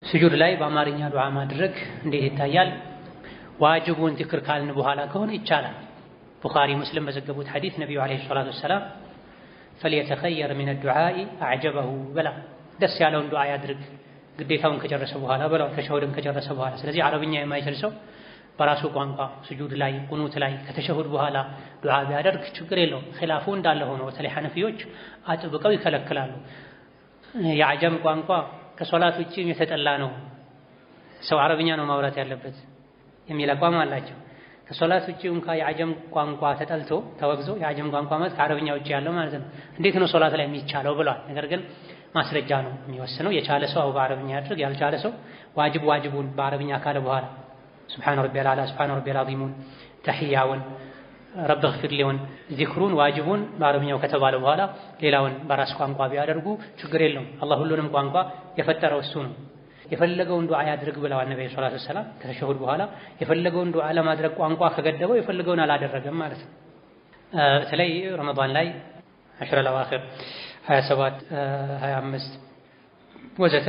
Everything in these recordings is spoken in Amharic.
ስጁድ ላይ በአማርኛ ዱዓ ማድረግ እንዴት ይታያል? ዋጅቡን ዚክር ካልን በኋላ ከሆነ ይቻላል። ቡኻሪ ሙስሊም በዘገቡት ሐዲስ ነቢዩ عليه الصلاة والسلام فليتخير من الدعاء أعجبه በላ ደስ ያለውን ዱዓ ያድርግ ግዴታውን ከጨረሰ በኋላ በላው ተሸሁድን ከጨረሰ በኋላ። ስለዚህ አረብኛ የማይችል ሰው በራሱ ቋንቋ ስጁድ ላይ ቁኑት ላይ ከተሸሁድ በኋላ ዱዓ ቢያደርግ ችግር የለውም። ኺላፉ እንዳለ ሆኖ በተለይ ሐነፊዎች አጥብቀው ይከለክላሉ። የአጀም ቋንቋ ከሶላት ውጪም የተጠላ ነው፣ ሰው አረብኛ ነው ማውራት ያለበት የሚል አቋም አላቸው። ከሶላት ውጪ እንኳ የአጀም ቋንቋ ተጠልቶ ተወግዞ፣ የአጀም ቋንቋ ማለት ከአረብኛ ውጪ ያለው ማለት ነው፣ እንዴት ነው ሶላት ላይ የሚቻለው ብለዋል። ነገር ግን ማስረጃ ነው የሚወስነው። የቻለ ሰው በአረብኛ ያድርግ፣ ያልቻለ ሰው ዋጅብ ዋጅቡን በአረብኛ ካለ በኋላ سبحان ربي الأعلى سبحان ربي العظيم ተሕያውን رب اغفر لي ውን ዚክሩን ዋጅቡን በአረብኛው ከተባለ በኋላ ሌላውን በራስ ቋንቋ ቢያደርጉ ችግር የለውም። አላህ ሁሉንም ቋንቋ የፈጠረው እሱ ነው። የፈለገውን ዱዓ ያድርግ ብለዋል ነብዩ صلى الله عليه وسلم። ከተሸሁድ በኋላ የፈለገውን ዱዓ ለማድረግ ቋንቋ ከገደበው የፈለገውን አላደረገም ማለት ነው። በተለይ ረመዳን ላይ عشر الأواخر 27 25 ወዘተ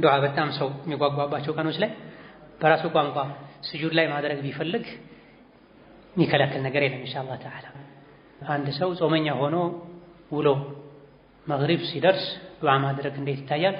ዱዓ በጣም ሰው የሚጓጓባቸው ቀኖች ላይ በራሱ ቋንቋ ስጁድ ላይ ማድረግ ቢፈልግ የሚከለክል ነገር የለም ኢንሻአላህ ተዓላ። አንድ ሰው ጾመኛ ሆኖ ውሎ መግሪብ ሲደርስ ዱዓ ማድረግ እንዴት ይታያል?